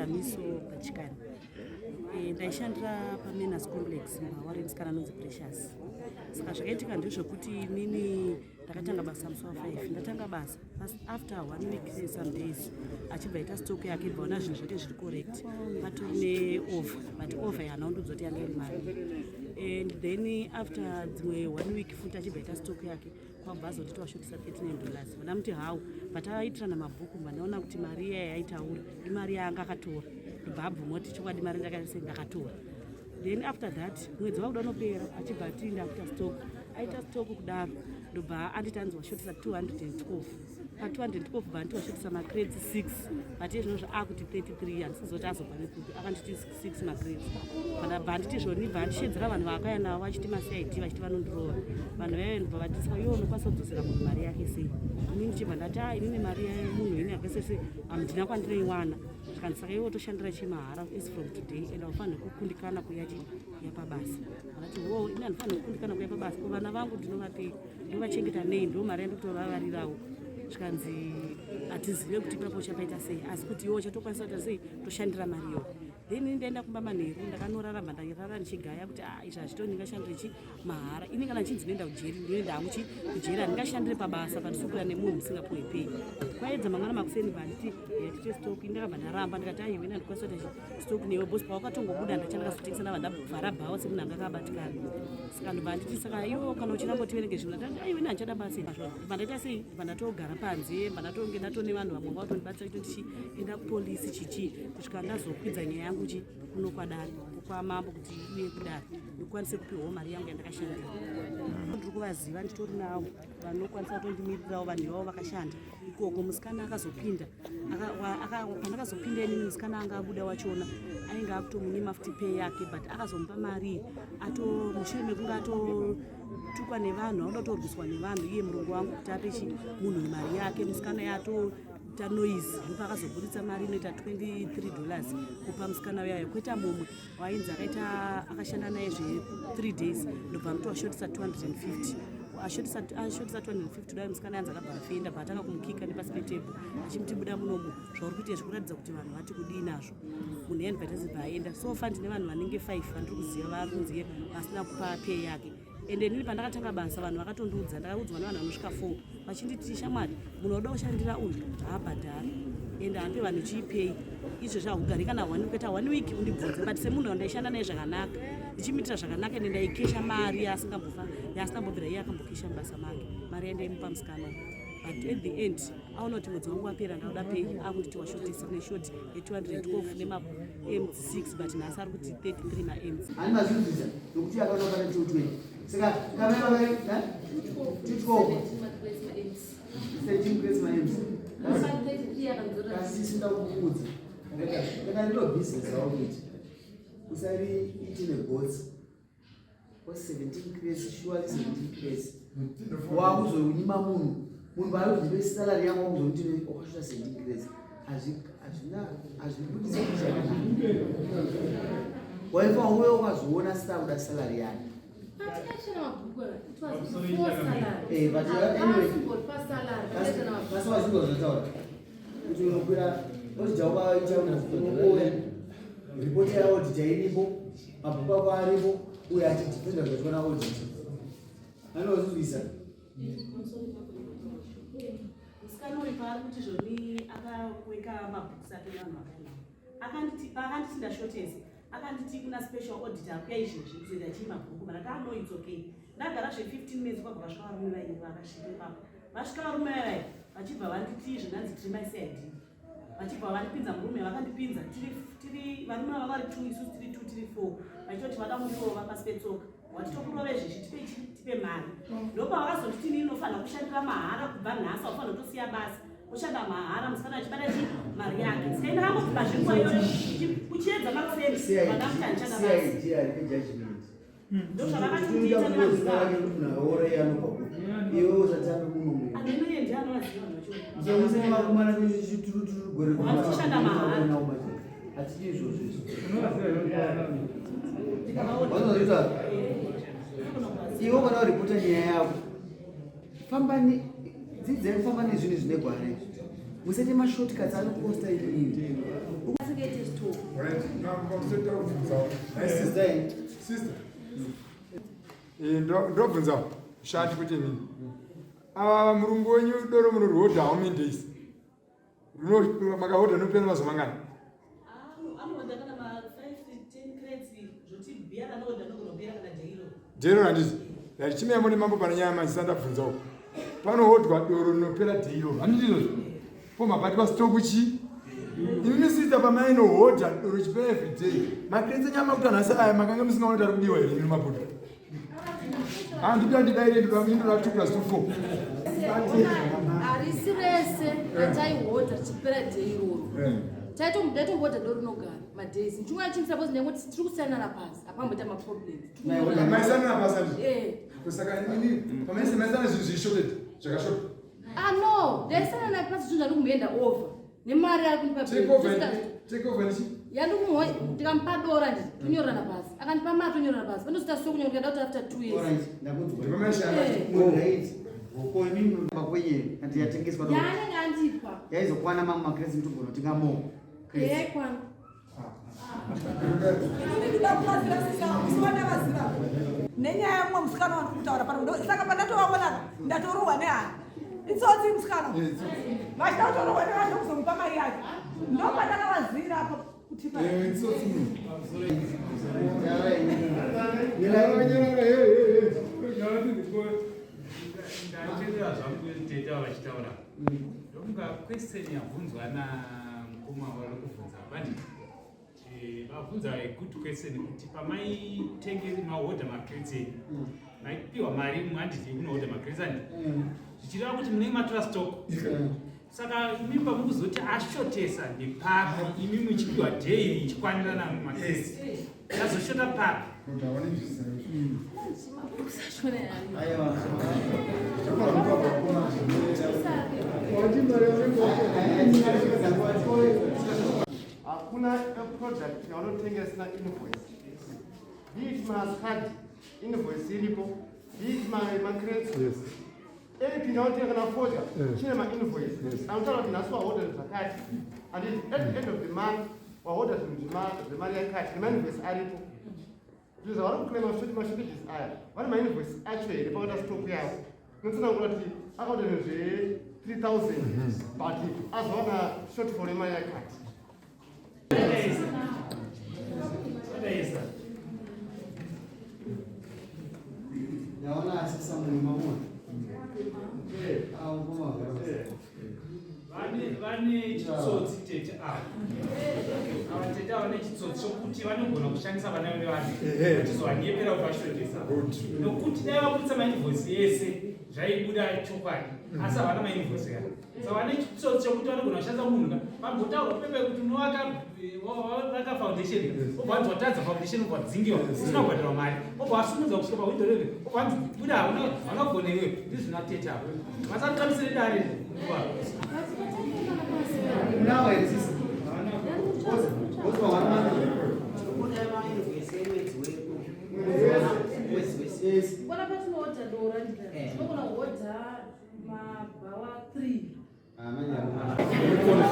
Shamiso Pachikani. Ndaishandira paMenas Complex muHarare, musikana anonzi Precious. Saka zvakaitika ndezvekuti inini ndakatanga basa musi wa5. Ndatanga basa, after one week, some days, achibva aita stock yake, ibva ona zvinhu zvake zviri correct, patori neover, but over yaana undiudza kuti yanga iri mari. And then after dzimwe one week futi, achibva aita stock yake, kwabva azonditi washotisa $39. Vandamuti how? But aitirana mabhuku, mba ndaona kuti mari iya yaitaura imari yaanga akatora. Ndobva abvuma kuti chokwadi mari ndakaise ndakatora. Then after that, mwedzi wakuda unopera, achibva ati ndakuita stock. Aita stock kudaro, ndobva anditi anzi washotisa 212. Pa212 bva anditi washotisa macrates 6, but izvino akuti 33. Handisizoti azobva nekupi. Akanditi 6 macrates. Ndabva anditi zvoni, bva andishedzera vanhu vaakauya navo vachiti maCID, vachiti vanondirova. Vanhu vaive ndobva vati, "Saka iwe unokwanisa kudzosera munhu mari yake sei?" Inini ndichibva ndati, "A, inini mari yemunhu ini akasese hamdina kwandinoiwana." Zvikanzi, "Saka iwe utoshandira chimahara as from today, and haufaniri kukundikana kuya chiya pabasa." Akati, "Wo, ini handifaniri kukundikana kuya pabasa? Ko vana vangu ndinovapei? Ndinovachengeta nei? Ndo mari yandikutovavarirawo." Zvikanzi, "Hatizive kuti ipapo uchapaita sei, asi kuti iwe uchatokwanisa kuita sei, toshandira mari iyoyo." Then ini ndaenda kumba manheru, ndakanorara, bva ndarara ndichigaya kuti, "Ah, izvi hazvito, ndingashandire chi mahara ini? Kana chinzi ndinoenda kujeri, ndinoenda hangu chi kujeri. Handingashandire pabasa pandisokura nemunhu musingapuwe pei." Kwaedza mangwana makuseni, bva nditi yatite stock. Ndakabva ndaramba, ndikati, "Aiwe, ini handikwanisa kuita stock newe boss. Pawakatongobuda, ndachandakazotengesa, ndabva ndavhara bhawa semunhu anga akabatikana." Saka ndobva nditi, "Saka iwo kana uchiramba utiverenge zvinhu." Ndati, "Aiwe, ini handichada basa." Ndobva ndaita sei? Ndobva ndatogara panze, bva ndatonge ndatone vanhu vamwe vatondibatsira kuti ndichienda kupolisi chichi, kusvika ndazokwidza nyaya yangu chi kuno kwadare kwamambo, kuti iuye kudare ndikwanise kupiwawo mari yangu yandakashandira. Ndiri kuvaziva, nditori navo vanokwanisa kutondimirirawo vanhu ivavo vakashanda ikoko. Musikana akazopinda, pandakazopinda inini, musikana anga abuda wachona ainge akutomunyima futi pay yake, but akazomupa mari ato mushure mekunge atotukwa nevanhu, anoda kutorwiswa nevanhu, iye murungu wangu, kuti ape chi munhu mari yake. Musikana yatoita noise, ndopa akazoburitsa mari inoita $23 kupa musikana uyayo. Kweta mumwe wainzi akaita akashanda naye zve3 days, ndobva muti washotisa 250. Ashotisa 250 kudai, musikana yanzi akabva afenda, bva atanga kumukika nepasi petebho achimuti, "Buda munomu, zvauri kuita zvikuratidza kuti vanhu vati kudii nazvo." Munhu yandibva aenda. So far ndine vanhu vanenge 5 vandiri kuziva vari kunzi vasina kupa pay yake. Ende inini pandakatanga basa, vanhu vakatondiudza, ndakaudzwa nevanhu vanosvika 4 vachinditi, "Shamwari, munhu wauda kushandira uyu haabhadhari, ende haape vanhu chiipei izvezvi. Haugari kana one kuita one week undibvunze." But semunhu wandaishanda naye zvakanaka, ndichimuitira zvakanaka, ende ndaikesha mari yaasingambofa yaasingambobvira iye akambokesha mubasa make, mari yandaimupa musikana. But at the end aona kuti mwedzi wangu wapera, ndauda pay, akunditi washotisa neshort ye212 nema-ms6, but nhasi ari kuti 33 ma-ms. Hani mazvinzwisa nokuti yakanoka ne220, saka kamera vai 212, 13 crates ma-ms. Kasi sinda kukuudza, kana ndiro business raukuita, usari iti negotsi ko 17 crates. Surely 17 crates wakuzonyima munhu, munhu paari salary yangu, wakuzoti wakashota 17 crates, hazvina, hazvibudisi picha yakanaka. Waifa uye ukazoona sita kuda salary yake. But anyway, kasi wazvinzwa zvataura kuti unokwira auditor, ukaita unouya ripoti yaauditor iripo, mabhuku ako aripo, uye achidefenda zvachiona auditor anozvizwisa. Musikana uyu paari kuti zvoni akaweka mabhukusi ake nevanhu vakaenda, akanditi, paakanditi ndashotesa, akanditi kuna special auditor akuya izvezvi kuzoita chii mabhuku. But ati, "No, it's okay." Ndagara zve15 minutes, kwabva vasvika varume vaini. Vakasvika ipapo, vasvika varume vaivai, vachibva vanditi zvinanzi tiri maCID, vachibva vandipinza. Murume vakandipinza tiri varume vava vari two, isusu tiri two, tiri four, vachitoti vada kundirova pasi petsoka. Watitokurova izvezvi, tipe chi, tipe mari. Ndopavakazonditi inini unofanira kushandira mahara kubva nhasi, aufanira kutosiya basa, ushanda mahara, musikana achibata chi mari yake. Saka ndakangobva zvenguva iyoyo kuchiedza makuseni, vandakuti handichada basa. CID aripe judgment. Ndozvavakatitiita nevanhu ivavo. Munhu akauraya anobva kupi? Iwe usatambe muno. Amenoye ndiye anovaziva vanhu vacho. Musamise vakomana vechituruturu gore. Vachishanda mahara. Hatidi izvozvo izvo. Ndikavaona. Vanozoita iwe kana uripota nyaya yako, famba dzidzai kufamba nezvinhu zvine gwara izvi, musaite mashortcuts anokosta inini. Asingaite. Ndobvunzawo sister, ndobvunzawo shati kuti inini ava murungu wenyu doro munorhodha how many days makahodha nopera mazuva mangani? Anohodha kana ma 5 10 crates, zvoti bhiya anohodha nokunopera kana jairo. Jairo handiti? Right, chimeya mune mambo, pane nyaya manje sandabvunzawo. Panohodwa doro rinopera dheiro, handiti izvozvo? Po mabatwa stock chi imi sister, pamainohodha doro chipera everyday, macrates enyama kuti anhasi aya makanga musingaoni kuti ari kudiwa here? Imi mabuda handida ndidaire ndoda 2 plus 2 4. Harisi rese rataihodha richipera day iroro. Taitombohodha doro rinogara madays nchimwe achinzi suppose ndengoti tiri kusiyanana pasi, hapamboita maproblems. Maisanana pasi, handiti? Eh. Saka ini pamaisana zvinhu zvishorted, zvakashota. Ah no, ndaisanana pasi, zvinhu zvandi kumuenda over nemari ari kundipa. Take over, take over ndichi Yandikumuho, ndikamupa dora nditi tonyorerana pasi, akandipa mari tonyorerana pasi, pandozoita sokunyora ndikada kuti after 2 years. Alright, ndakunzwa. Ndipamaishanda. Right. Ko imimi kwenye kanti yatengeswa Yaanenge andipa. Yaizokwana mamwe macrates mutogona kutenga more crates? Yaikwana. Inini ndida kubatsira sisa musi wandavaziva nenyaya yemumwe musikana wandiri kutaura pano. Saka pandatovaona ndatorohwa nehana, itsotsi musikana, vachida kutorohwa nehana ndokuzomupa mari yake. Ndopandakavazira apo kuti Itsotsi munhu. Mirai. Ndateerera zvangu teta vachitaura. Ndokunga question yabvunzwa namukoma vari kubvunza bandit, vabvunza a good question kuti pamaitenge mahodha macrates enyu, maipiwa mari handiti kunohodha macrates, handiti? Zvichireva kuti munenge matora stock. Saka imi pamukuzoti ashotesa ndepapi, imi muchipiwa daily ichikwanirana macrates, azoshota papi? Aiwa. Hakuna product yaunotengesa isina invoice, be it mascard, invoice iripo, be it macrates, anything yaunotenga, kana fodya, chine mainvoice anotaura kuti nhasi wahodha zvakati and at the end of the month wahodha zvinhu zvemari yakati, nemainvoice aripo. Zvinhu zvavari kuclaima short, mashortages aya, vane mainvoice acho here? Pakaita stock yavo inotsanangura kuti akahodha zvinhu zve3000 but azowana shortfall yemari yakati. Adaisa. Ndaona asisa munhu mamona. Awo mukoma wagara. Vane chitsotsi tete ava. Ava tete ava nechitsotsi chokuti vanogona kushandisa vana vevanhu vachizovanyepera kuti vashotesa, nokuti dai vabudisa mainvoice ese zvaibuda chokwadi, asi havana mainvoice ya. Saka vane chitsotsi chokuti vanogona kushandisa munhu ka pambotaurwa pepe kuti unovaka vaka foundation, obva wanzi watadza foundation, obva wadzingiwa usina kubhadharwa mari, obva wasumudza kusvika pahwindo level, obva wanzi buda, hauna kugona iwe. Ndizvina tete avo vasatambisire dare nguva. Munawo here sisi? Wozwa one month. Tinokuda mainvoice emwedzi wedu, mwedzi wese. Yes. Kona patinohodha dora, tinogona kuhodha mabhawa 3. Ah, manje hamuna. Tinogona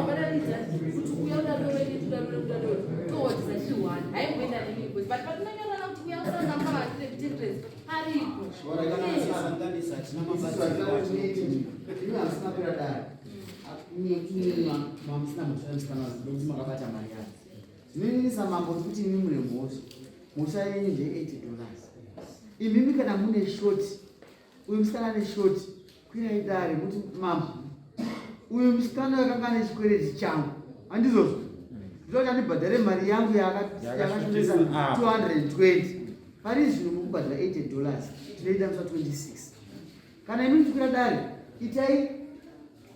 kubatanidza kuti uya uda doro, ini uda doro, uda doro, tohodhisa tiri one, haimboenda neinvoice, but patinonyorana kuti uya usanamba vatire aripo. Imi hamusina pera dare. Mamusina mhosva musikana nekuti makabata mari yake. Zvinonisa mambo kuti imi mune mhosva. Mhosva yenyu nde$80. Imimi kana mune short, uyu musikana ane short, kwirai dare muti, "Mambo, uyu musikana akanga ane chikwereti changu, handizvozvo? Ndinoda kuti andibhadhare mari yangu yakashotesa 220. Pari zvino mukubhadhara $80, tinoita musa 26." Kana imi muchikwira dare, itai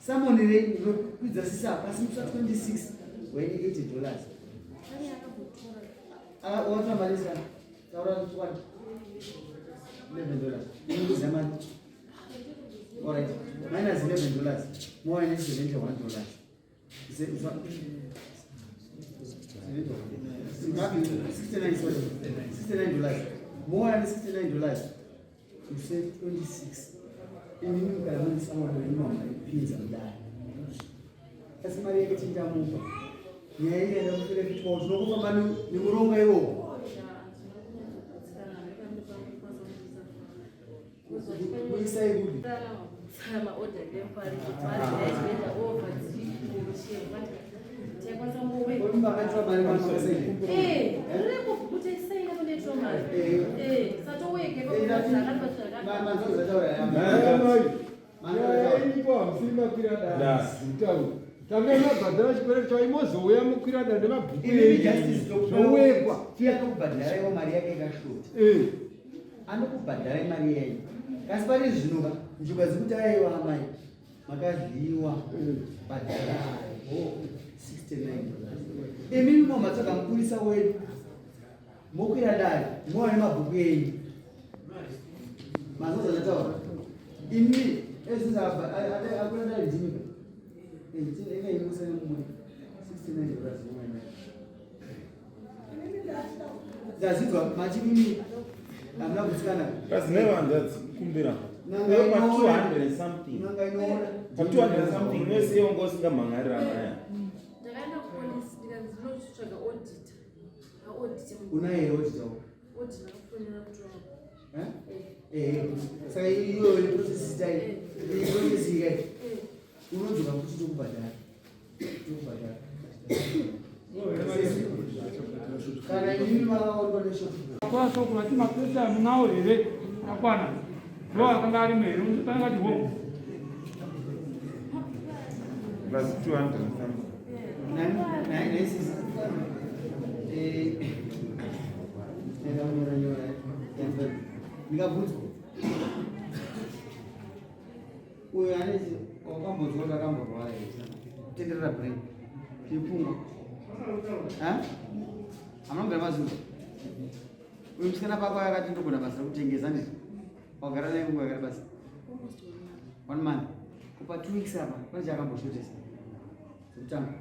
summon renyu rinokwidza sisa pasi musa 26 waine $80. Watora mari sana, taura chokwadi. $11 inokuziva mari. Alright, minus $11, more than $71. 69, sorry, $69. More than $69, you say 26. Inini kana munisangana nemaipinza mudare. Asi mari yake tindamupa. Nyaya iyi yaida kupera kuitwa tinongofamba nemuronga iwowo. Kuisai kupi? Tanga mabhadhara chikwereti chayo mozouya mokwira dande mabhuku zvowekwa. Tiyakubhadharaiwo mari yake ikashota. Anokubhadharai mari yenyu. Kasi pane zvino ka njuga dzikuti aiwa amai makadyiwa bhadharai. 69 Imi momatsvaga mupurisa wedu mokwira dare mowane mabhuku enyu. Manzwa zvandataura? Imi ezvinzi akwira dare ndimi ka. Ndazvinzwa machimimi hamuna kutsikana. Kasi nevanhu kumbira. Pa 200 something. Pa 200 something wese wanga usingamhan'arira maya. Ndakaenda kupolice ndikanzi ndinotsvaga auditor. Audit. Una here auditor? Auditor akafonera mutora. Eh? Eh. Saka iyoyo process itai. Process ikai. Unodzoka kuti tokubhadhara. Tokubhadhara. Kana imimi makaonwa neshop. Kwasoko vati mapesa munawo here akwana ndo akanga arimo here akati ho Plus 200 something. Nani? Nani? Nani sisi? Eh. Ndakanyora nyora. Ndikabvunzwa. Uyo ane wakambonzwa kuti akamborwara here? Kutenderera brain. Chepfungwa. Ha? Hamuna kugara mazungu. Uyu musikana pako akati ndogona basa rekutengesa ndizvo. Wagara naye nguva yakati basa. One month. Kupa 2 weeks apa pane chaakamboshotesa. Sekutanga.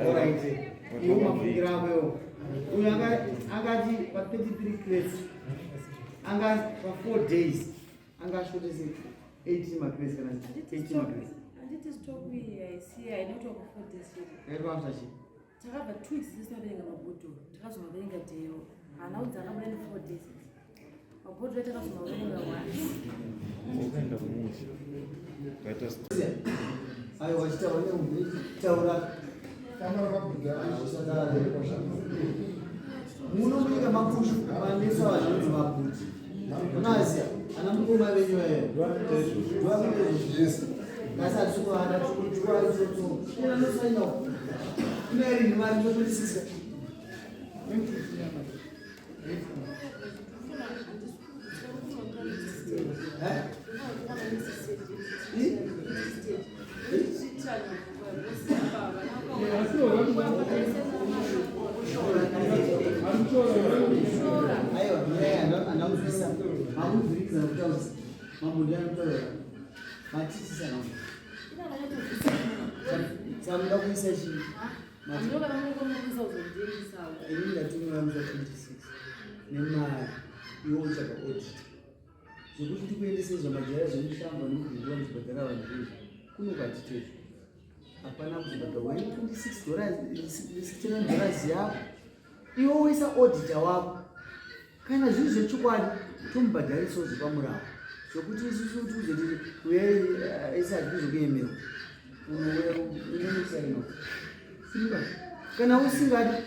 Alright. Iwo mafungira ako iwo. Uyu angati pa 33 crates. Anga pa 4 days anga ashotese 18 macrates kana 18 macrates. Handiti stock iyi haisi haina kutoka 4 days chete. Yakaitwa after chii? Takabva 2 weeks tisina kuverenga mabhodhoro. Takazomaverenga deo. Haana kunzi akabuda ne 4 days. Mabhodhoro takazomaverenga once. Ukaenda kumusha. Kaita Aiwa wachitaura taura. Muno munyika makushu vanetsa vanhu vanonzi mabhuti. Munoziva ana mukoma venyu vayo. Kasi hatisi kuvada tikuvaitsotso. Ina nosaina. Ina rini mari totorisisa. Eh? Aiwa, andauzwisa. Mamubvirikidza kutaurisa. Mambo ndiye anotaura. Matitisa nawo. Saka munoda kuisa chii? Ini ndatumira musa 26 nemari iwe utsvaga audit. Zvekuti ndikuendese zvamajaya zvemushamba nekubvunzwa muzvibhadhara vanhu izvi kuno kwatitezvo. Hapana kuzobhadhara wani 26 dollars 69 dollars yako. Iwe woisa auditor wako. Kana zviri zvechokwadi tomubhadharisawo zvepamurawo. Zvekuti isusu tiuze titi uyai isi hatikuzokuemera. Unouya unomusaina. Simba. Kana usingadi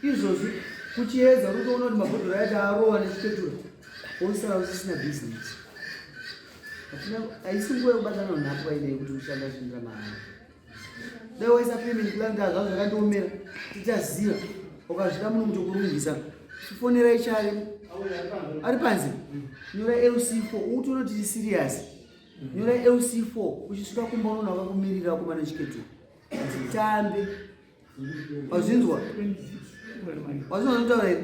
izvozvi kuchiedza uri kutoona kuti mabhodhoro acho arova nechiketura wosara usisina bhizinesi. Haisi nguva yekubatana nhapwa inei kuti ushanda shandira mahara. Dai waisa payment plan ndaa zvazvo zvakandiomera tichaziva ukasvika muno mutokurungisa fonera ichari ari panze nyora LC4 utoona kuti serious nyora LC4 uchisvika kumba unoona wakakumirira wakomana chiketu titambe wazvinzwa wazvinzwa ndinotaura here?